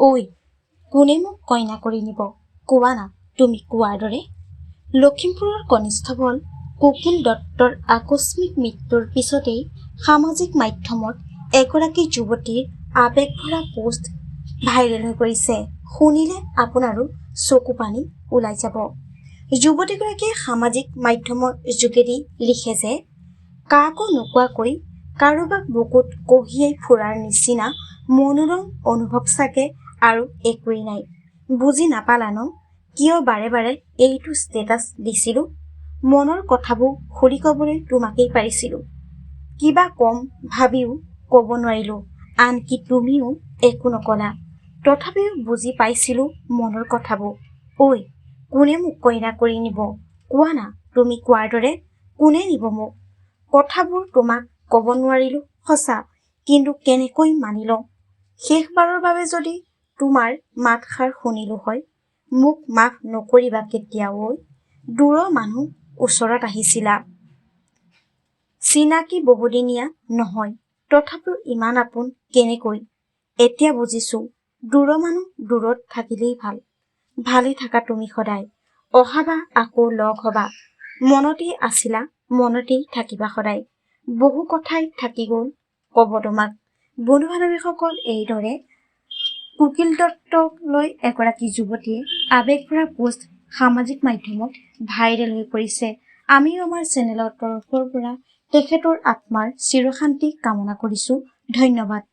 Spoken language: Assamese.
ঐ, কোনে মোক কইনা কৰি নিব কোৱানা তুমি কোৱাৰ দৰে? লখিমপুৰৰ কনিষ্টবল কোকিল দত্তৰ আকস্মিক মৃত্যুৰ পিছতেই সামাজিক মাধ্যমত এগৰাকী যুৱতীৰ আৱেগভৰা পোষ্ট ভাইৰেল হৈ পৰিছে। শুনিলে আপোনাৰো চকু পানী ওলাই যাব। যুৱতীগৰাকীয়ে সামাজিক মাধ্যমৰ যোগেদি লিখে যে, কাকো নোকোৱাকৈ কাৰোবাক বুকুত কঢ়িয়াই ফুৰাৰ নিচিনা মনোৰম অনুভৱ চাগে আৰু একোৱেই নাই। বুজি নাপালা ন কিয় বাৰে বাৰে এইটো ষ্টেটাছ দিছিলোঁ? মনৰ কথাবোৰ খুলি ক'বলৈ তোমাকেই পাৰিছিলোঁ। কিবা ক'ম ভাবিও ক'ব নোৱাৰিলোঁ, আনকি তুমিও একো নক'লা। তথাপিও বুজি পাইছিলোঁ মনৰ কথাবোৰ। ঐ, কোনে মোক কইনা কৰি নিব কোৱানা তুমি কোৱাৰ দৰে? কোনে নিব মোক? কথাবোৰ তোমাক ক'ব নোৱাৰিলোঁ সঁচা, কিন্তু কেনেকৈ মানি লওঁ? শেষবাৰৰ বাবে যদি তোমাৰ মাতষাৰ শুনিলোঁ হয়। মোক মাফ নকৰিবা কেতিয়াও ঐ। দূৰৰ মানুহ ওচৰত আহিছিলা। চিনাকি বহুদিনীয়া নহয়, তথাপিও ইমান আপোন কেনেকৈ? এতিয়া বুজিছোঁ, দূৰৰ মানুহ দূৰত থাকিলেই ভাল। ভালে থাকা তুমি সদায়। অহাবাৰ আকৌ লগ হ'বা। মনতেই আছিলা, মনতেই থাকিবা সদায়। বহু কথাই থাকি গ'ল ক'ব তোমাক। বন্ধু বান্ধৱীসকল, এইদৰে কোকিল দত্তক লৈ এগৰাকী যুৱতীয়ে আৱেগভৰা পোষ্ট সামাজিক মাধ্যমত ভাইৰেল হৈ পৰিছে। আমিও আমাৰ চেনেলৰ তৰফৰ পৰা তেখেতৰ আত্মাৰ চিৰশান্তি কামনা কৰিছোঁ। ধন্যবাদ।